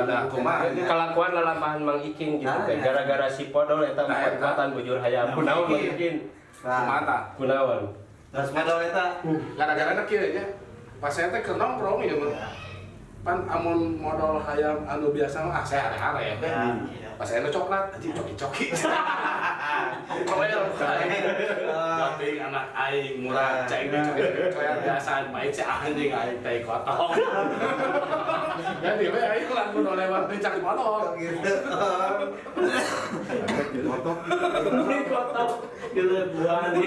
Rada kumaha nya. Kalakuan lalampahan Mang Ikin gitu teh. Gara-gara si podol eta empat-empatan bujur hayam. Kunaon Mang Ikin? Kumaha tah? Kunaon? Terus modal eta gara-garana kieu nya. Pas saya teh keur nongkrong ieu mah. Pan amun modal hayam anu biasa mah ah saya hare-hare ya. Pas saya nu coklat anjing coki-coki. Koel. Bating anak aing murah cai teh coki-coki biasa baik si anjing aing teh kotok. Jadi we aing lamun lewat di cak modal gitu. Kotok. Kotok. Dilebuan.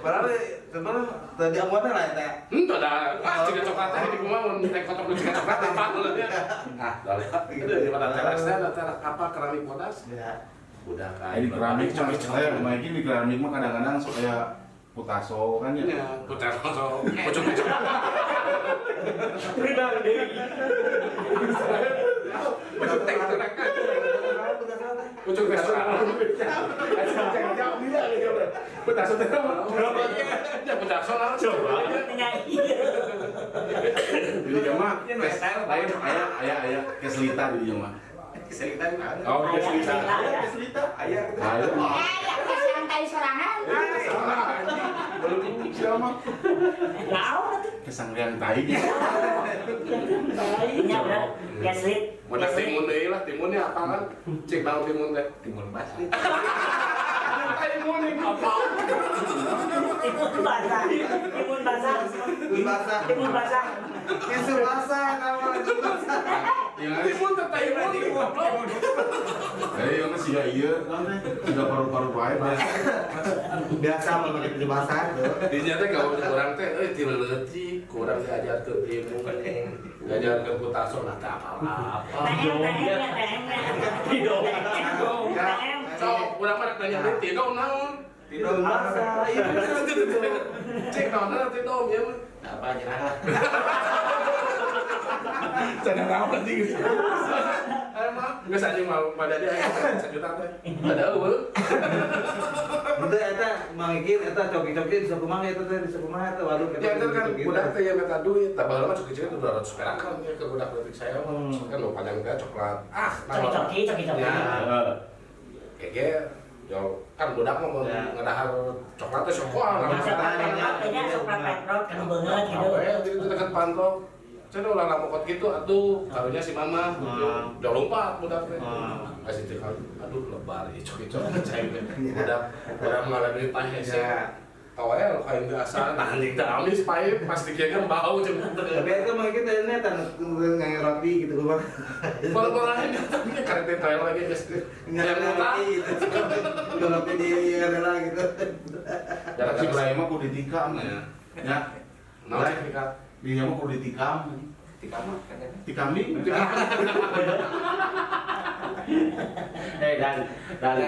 Padahal sebenarnya tadi amuannya lah eta. Henteu da. Ah ciga coklat teh di kumaha mun teh kotok nu ciga coklat apa nya. Ah, daleh. Di mana terasnya ada teras apa keramik bodas? Ya. Udah kayak di keramik mah, Mang Ikin di keramik mah kadang-kadang sok aya putaso kan ya. Iya, putaso. Pucuk-pucuk. Beunang deui. Pucuk teh pucuk teh. Putaso teh. Ya putaso naon? Coba. Di dieu mah lain aya aya keselita di dieu mah. Keselita di mana? Oh, keselita. Keselita aya. Aya kesantai sorangan. Belum siapa? Naon atuh? Kesangrian tai. Nya udah keselit. Mun timun deui lah, timunnya apa kan? Cek naon timun teh? Timun basah. Timun apa? Timun basah. Timun basah. Timun basah. Timun basah. Timun basah nama timun basah. Timun teh timun. Eh, ieu mah siga ieu naon teh? Siga paru-paru wae basah. Biasa mah pakai timun basah tuh. Dinya teh kalau urang teh euy ti leutik, kurang diajarkeun timun. Diajarkeun putaso nah teh apa-apa. Tidong. Sok urang mah rek nanya deui tidong naon? Tidong basah. Cek naon tidong ieu mah. Apa nyerah lah. Cenah naon anjing. Emang geus anjing mah pada dia aya 1 juta teh. Ada eueuh. Henteu eta Mang Ikin eta coki-coki bisa kumaha eta teh bisa kumaha eta waduh. Ya eta kan budak teh ya minta duit, tah baheula mah coki-coki 200 perak kan ya ke budak leutik saya mah. Kan nu panjang teh coklat. Ah, coki-coki coki-coki. Gege yo kan budak mah mun ngadahar coklat teh sok kuah. Coklat petrot kan beungeut gitu. Itu dekat pantau. Saya ulah lamokot gitu, aduh, karunya si mama, udah lompat budak teh. Kasih teh aduh lebar, icok-icok cai teh. Budak, urang mengalami paeh hese. Toel kain teu asa, nah anjing teh amis paeh pas dikieun bau jeung teu. Tapi eta mah kita ini teh ngange roti gitu kumaha. Pola-polain tapi karek teh toel lagi geus. Ngange roti gitu. Roti di adalah gitu. Si Bray mah kudu ditikam ya. Ya. Naon cek tikam? Dinya mah kudu ditikam. Tikam mah kan. Tikam nih. Dan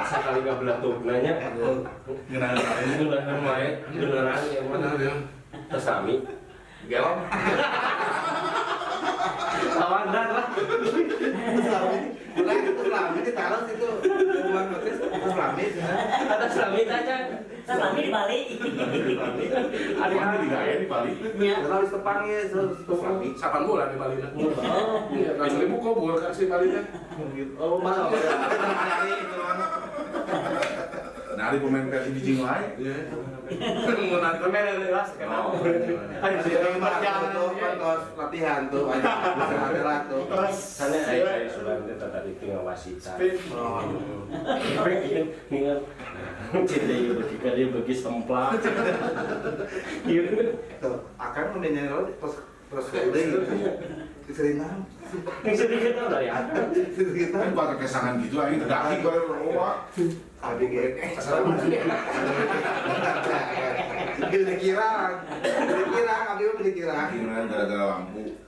sakali ngabeletuk nanya. Ngeunaheun wae, beneran ya mah. Tersami. Gelom. Lawan dan lah. Tersami. Ulah itu selami ditaruh situ. Bukan notis selami cenah. Ada selami aja. Selami di Bali. Ada di gaya di Bali. Iya. Terus tepang ya selami. 8 bulan di Bali na. Oh. Iya, langsung dibuka kubur kan si Bali teh. Oh, mahal. Nah, ari pemain Persib di jeung wae. Mun nonton lelas kenapa? Ayo tos latihan tuh aja. Bisa tuh. Sana aya sulan teh tadi teh ngawasita. Ingat cinta ieu bagi ka dia bagi semplak. Ieu tuh akan mun nyanyi terus terus udah gitu. Sering Sering kita dari atas. Kan pakai kesangan gitu aing terdaki gue roa. ABG. Beli kirang, beli beli kirang. Kirang gara-gara lampu,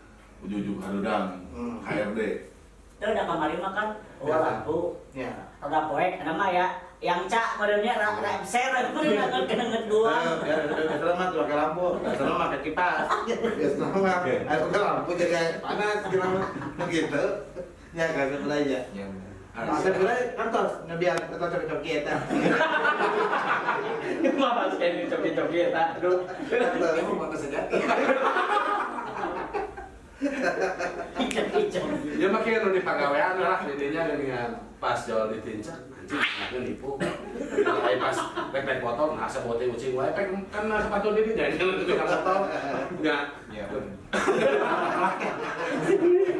ujung-ujung harudang, HRD. Itu udah kemarin makan, oh lampu, ya. Udah poek, nama ya, yang cak modelnya ra share, udah kenenget dua. Biasanya mah pakai lampu, biasanya mah pakai kipas, biasanya mah pakai lampu jadi panas gitu. Ya kagak belanja. Asep boleh kantos ngebiar atau coki-coki eta. Mah saya coki-coki eta. Aduh. Emang mata sejati. Ya makin nu dipagawean lah didinya geuningan pas jual ditincak anjing anaknya nipu. Ai pas rek motor nah asa bote ucing wae pek kan sepatu di dinya nya motor. Nya. Ya.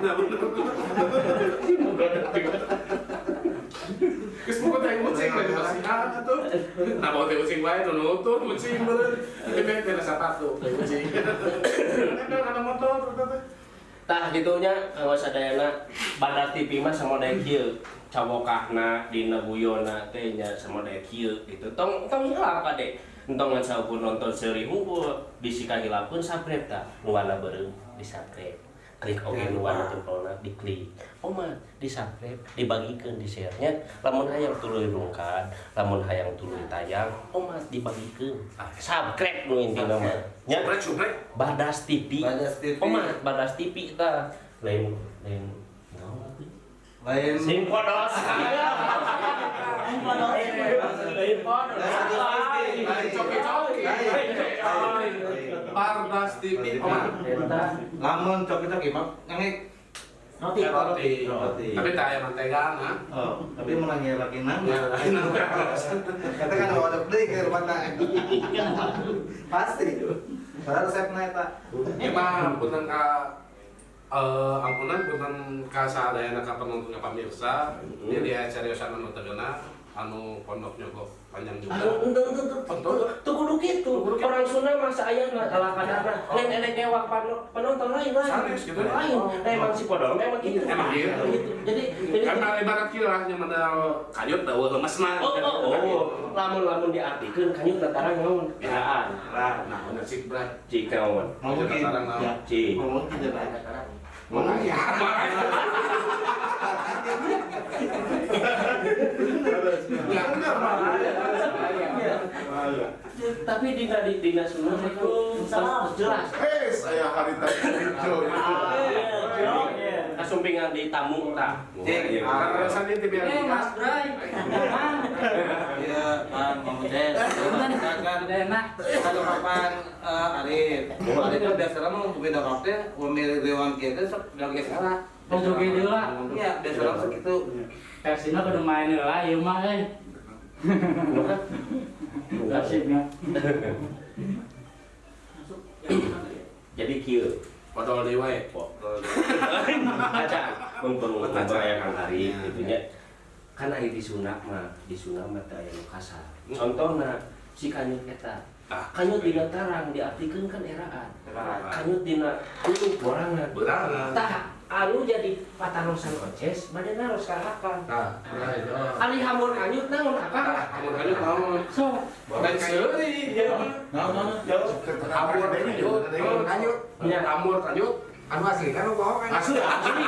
Nah bener. Geus buku teh ucing lagi basihan atuh. Nah bote ucing wae nu nutur ucing bener. Tapi pek sepatu teh ucing. Nempel kana motor teh. Tah gitunya kalau sadayana Badas TV mah samodaya kieu cawokahna dina guyona teh nya samodaya kieu gitu. Tong tong hilap kade. Entong ngan saukur nonton seuri hungkul bisi kahilapkeun subscribe tah nu warna beureum di subscribe. Klik oge nu warna jempolna diklik. Omat di subscribe, dibagikeun di share nya. Lamun hayang tuluy rungkad, lamun hayang tuluy tayang, omat dibagikeun. Subscribe nu intina mah. Nya subscribe Badas TV. Badas TV. Omat Badas TV tah. Lain lain naon atuh? Lain sing podos. Lain podos. Coki-coki. Bardas TV. Omat. Lamun coki-coki mah nangik roti. Roti. Tapi tak aya mantegan ha. Oh, tapi mun lagi nang. Kata kan waduh deui ke rumah. Pasti. Padahal resepna eta. Ieu mah punten ka ampunan punten ka sadayana ka penonton ka pamirsa. Ieu dia cariosan anu teu anu pondok nyogok panjang juga. Tuh kudu kitu. Orang Sunda masa ayana ala kadarna. Lain elek ngewak penonton lain lain. Sanes gitu. Lain. Nah, emang si podol memang gitu. Emang gitu. Jadi karena ibarat kieu lah nya modal kanyut eueuh lemesna. Oh. Lamun-lamun diartikeun kanyut lantaran naon? Eraan. Lah, naon cik bray. Cik naon? Mungkin. Cik. Mungkin Mungkin. Tapi dina Sunda itu jelas. Saya hari tadi hijau. Kasumpingan di tamu tah. Mas Bray. Iya, Kang Mang Udes. Kan enak. Kalau kapan Arif. Arif mah biasana mah beda teh memilih dewan kieu teh sok bilang geus salah. Tong joget heula. Iya, biasana sok kitu. Versina kudu main heula ieu mah euy. Persibna. Jadi kieu. Podol deui wae. Aca mumpung aya Kang Arif kitu nya. Kan aya di Sunda mah, teh aya nu kasar. Contohna si kanyut eta. Kanyut dina tarang diartikeun kan eraan. Kanyut dina kudu borangan. Borangan. Tah anu jadi patarosan oces bade naros ka akang. Tah, ari hamur kanyut naon akang? Hamur kanyut naon? Sok. Lain seuri ieu mah. Naon naon? Hamur kanyut. Kanyut. Hamur kanyut. Anu asli kan bohong kan? Asli. Asli.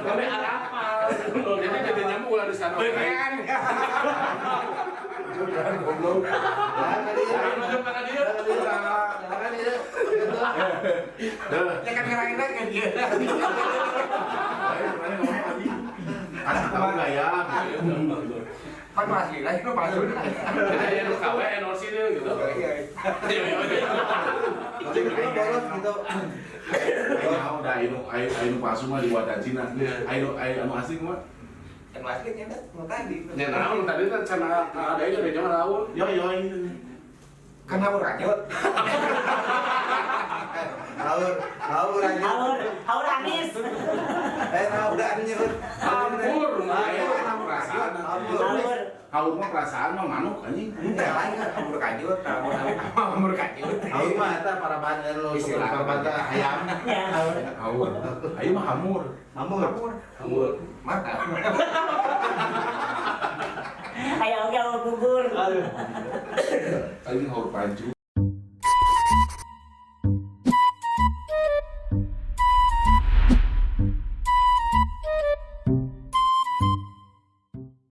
Sampai arapal. Jadi jadi nyamuk ulah di sana. Beneran. Goblok. Ya kan ngerain kan dia. Kasih tahu nggak ya? Kan asli lah itu palsu. Jadi aya nu KW endorse gitu. Jadi boros gitu. Ayo udah ayo palsu mah di wadah Cina. Ayo anu asli mah. Anu asli nya nu tadi. Nya naon tadi kan cenah ada aja di jaman naon. Yo yo. Kan haur kanyut. Haur, haur haur, haur anis. Haur anyut. Haur, perasaan. Haur. Haur mah perasaan mah manuk anjing. Henteu lain haur kanyut, haur kanyut. Haur mah eta paraban anu paraban hayam. Haur. Haur. Ayo mah hamur. Hamur. Hamur. Mata. Aya oge haur gugur. Aing haur pancu.